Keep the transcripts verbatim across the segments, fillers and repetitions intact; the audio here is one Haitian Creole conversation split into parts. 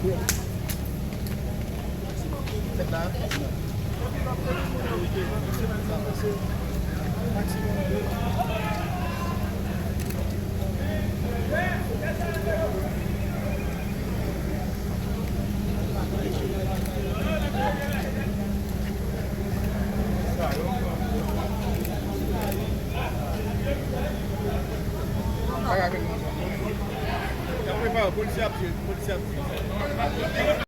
Y ap prepare, polisye ap tire, polisye ap tire.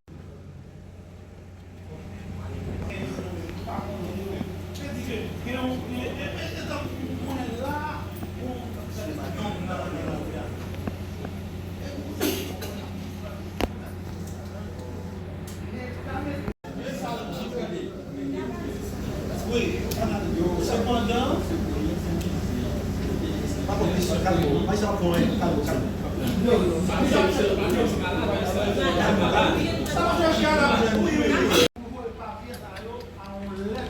Voye papye sa yo a yon lèt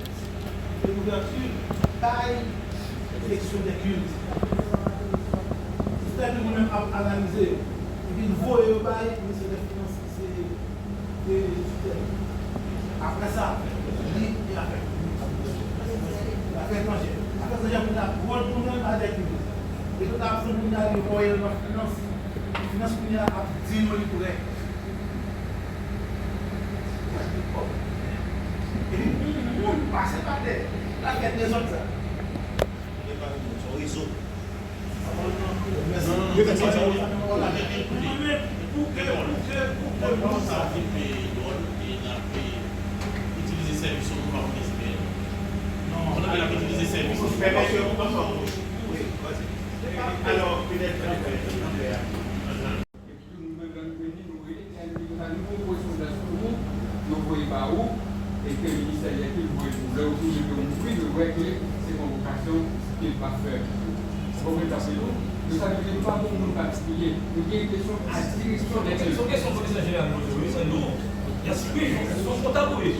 de ouvèti bay direksyon dè kilt. Sètadi nou menm ap analize yo. Epi l voye yo bay minisè dè finans ki se, e, titè. Apre sa, li e afè, afè etranjè. Afè etranjè pou l ap retounen bay dè kilt. E tout ap fè kounye a li voye l nan finans. Finans kounye a ap di nou li prè. Epi, moun pase pa tè, l ap fè dezòd sa. Ou gen pa gen moun, se yon rezo. Mèsi. Mwen menm, pou ke, pou ke, pou ke moun sa vin peye dwòl, e n ap itilize sèvis yo, nou pa konnen si gen. Non, pandan ke n ap itilize sèvis yo. Wi, wi. Alò, petèt, Epi tou, nou menm lè nou vini, nou rele, lè nou di konsa, nou pran yon korespondans pou ou, yo voye ba ou, e ke ministè dè kilt voye pou ou. Lè ou tounen ke ou mouri, yo wè ke se konvokasyon ke l pa fè. Ou konprann sa se nou? Nou sa vle di nou pa pou moun patikilye. Nou gen kesyon a direksyon dè kilt. Se yon kesyon komisè jeneral poze, wi, se nou. Yes, wi, se yon kontab, wi.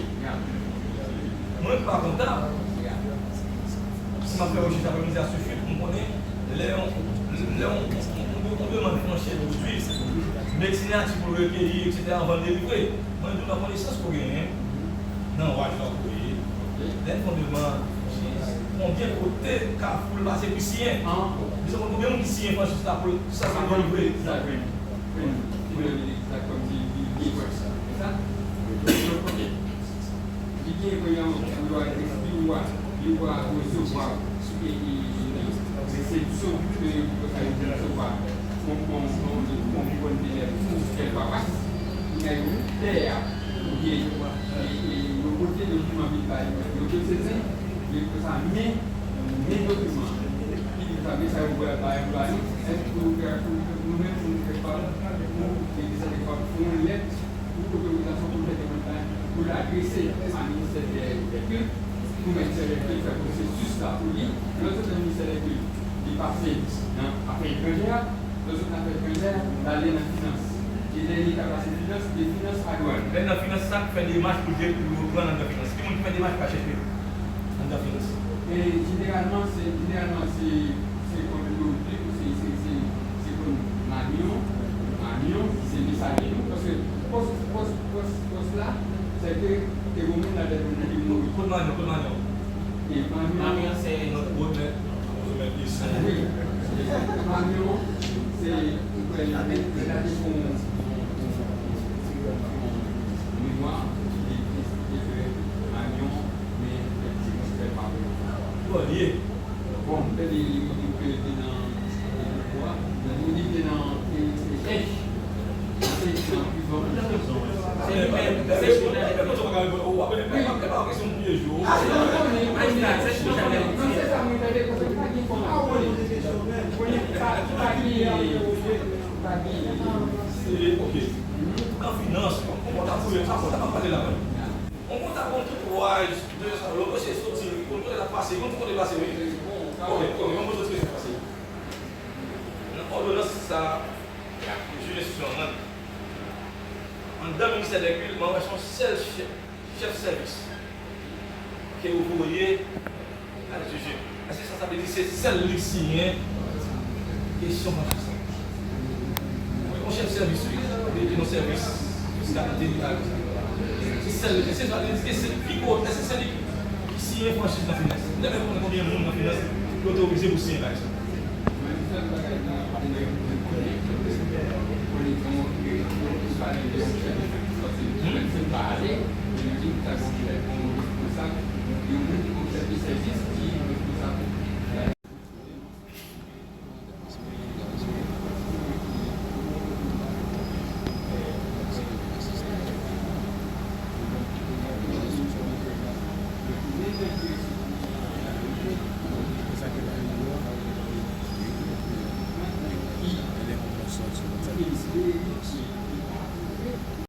Mwen pa kontab. Si m ap fè rechèch aprèmidi a sou chif, m konnen lè yon, lè yon, yon, yon demann franchise pou swiv, men sinyati pou l rekeyi, etsetera, anvan l delivre. Mwen di w nan konesans ke w genyen, nan waj la w voye, lè n fè yon demann franchise, konbyen kote kafou l pase pou siyen? Bezwen konn konbyen moun ki siyen franchise la pou l, sa se delivre. Li gen pou yo, pou yo respekte, yo va resevwa, e, e, e, resepsyon ke yo sa yo resevwa kon, kon, kon, kon kontènè pou kèl pawas. Kounye a yo tè a, oubyen, e, e, yo pote dokiman vin bay yo, yo te sezi, yo di konsa, men, men dokiman an. Li di konsa, men sa yo pral bay, bay nou, èske nou menm, nou fè pa, nou, legliz la te kapab fè yon lèt pou otorizasyon pou l fè demann sa, pou l adrese a ministè dè, dè kilt, pou ministè dè kilt fè pwosesis la pou li. Lè w sot nan ministè dè kilt, li pase nan afè etranjè a, lè w sot nan afè etranjè a, l ale nan finans. E lè l pase finans, de finans a dwàn. Lè nan finans, sa k fè demach pou de, pou yo pran nan finans? Ki moun ki fè demach pou al chèche anndan finans? E jeneralman, se, jeneralman, se, se kòm yo di, se, se, se, se kòm Manyon, Manyon, se mesaje nou, paske pòs, pòs, pòs, pòs la, se te, te gen moun nan tèt moun nan ki mouri. Kot Manyon, kot Manyon? E Manyon, Manyon, se nòt gwo mèt, gwo mèt isit. Wi. Manyon, se, ou kwè, lè, lè, lè, memwa, li te esplike ke Manyon, men, efektivman, se pa vre. Ki bò l ye? Bon, m tande li, li, li te nan, li te nan, e, e, H. Se nan prizon. Se li menm, se li menm. Wi. Nan se sa mwen tande, paske pa gen fòm a konnen. Konnen pa, pa gen, pa gen. Se, ok. Nan finans, yon kontab pou yo, sa kontab ap pale la menm. Yon kontab konn tout waj de sa, yon dosye soti, li konn kote l ap pase, li konn tout kote l pase, wi. Ok, ok, yon dosye soti pase. Nan òdonans sa, li jije sou yon rann. Anndan ministè dè kilt, mwen wè se yon sèl chèf, chèf sèvis ke yo voye al jije. Èske sa, sa vle di se sèl li k siyen kesyon franchise la? Yon chèf sèvis, wi, de, de yon sèvis. Sèl, se sa, se sèl pi wo, se sèl ki siyen franchiz nan finans. Lè menm konnen konbyen moun nan finans yo otorize pou siyen bagay sa.